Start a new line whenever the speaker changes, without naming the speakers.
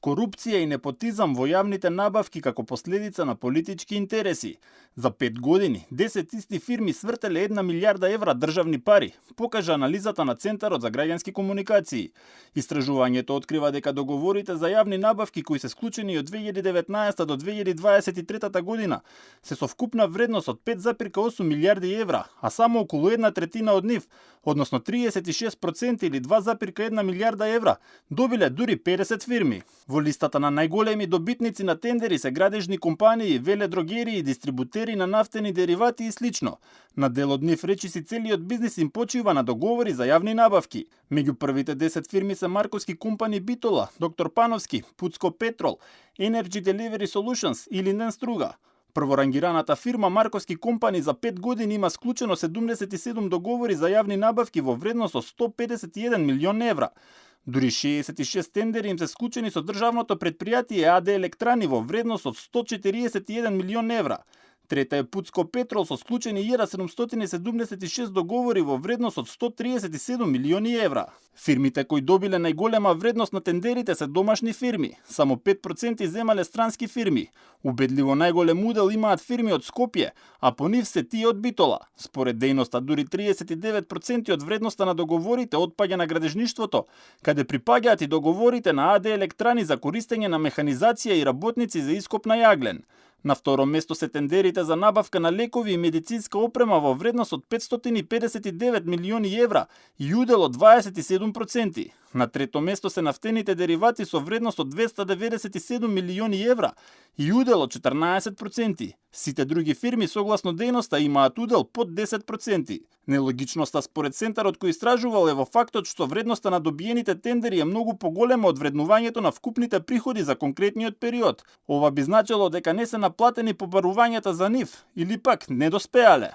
Корупција и непотизам во јавните набавки како последица на политички интереси. За 5 години 10 исти фирми свртеле 1 милијарда евра државни пари, покажа анализата на Центарот за граѓански комуникации. Истражувањето открива дека договорите за јавни набавки кои се склучени од 2019 до 2023 година се со вкупна вредност од 5,8 милијарди евра, а само околу 1/3 од нив, односно 36% или 2,1 милијарда евра, добиле дури 50 фирми. Во листата на најголеми добитници на тендери се градежни компании, веледрогерии, дистрибутери на нафтени деривати и слично. На дел од нив речиси целиот бизнис им почива на договори за јавни набавки. Меѓу првите 10 фирми се марковски компании Битола, Доктор Пановски, Пуцко Петрол, Energy Delivery Solutions или Линден Струга. Прворангираната фирма Марковски компани за 5 години има склучено 77 договори за јавни набавки во вредност од 151 милион евра. Дури 66 тендери им се склучени со државното предпријатие АД Електрани во вредност од 141 милион евра. Трета е Пуцко Петрол со склучени 1776 договори во вредност од 137 милиони евра. Фирмите кои добиле најголема вредност на тендерите се домашни фирми, само 5% земале странски фирми. Убедливо најголем удел имаат фирми од Скопје, а по нив се тие од Битола. Според дејноста, дури 39% од вредноста на договорите отпаѓа на градежништвото, каде припаѓаат и договорите на АД Електрани за користење на механизација и работници за ископ на јаглен. На второ место се тендерите за набавка на лекови и медицинска опрема во вредност од 559 милиони евра и удел од 27%. На трето место се нафтените деривати со вредност од 297 милиони евра и удел од 14%. Сите други фирми согласно дејноста имаат удел под 10%. Нелогичноста според Центарот кој истражувал е во фактот што вредноста на добиените тендери е многу поголема од вреднувањето на вкупните приходи за конкретниот период. Ова би значило дека не се наплатени побарувањата за нив или пак не доспеале.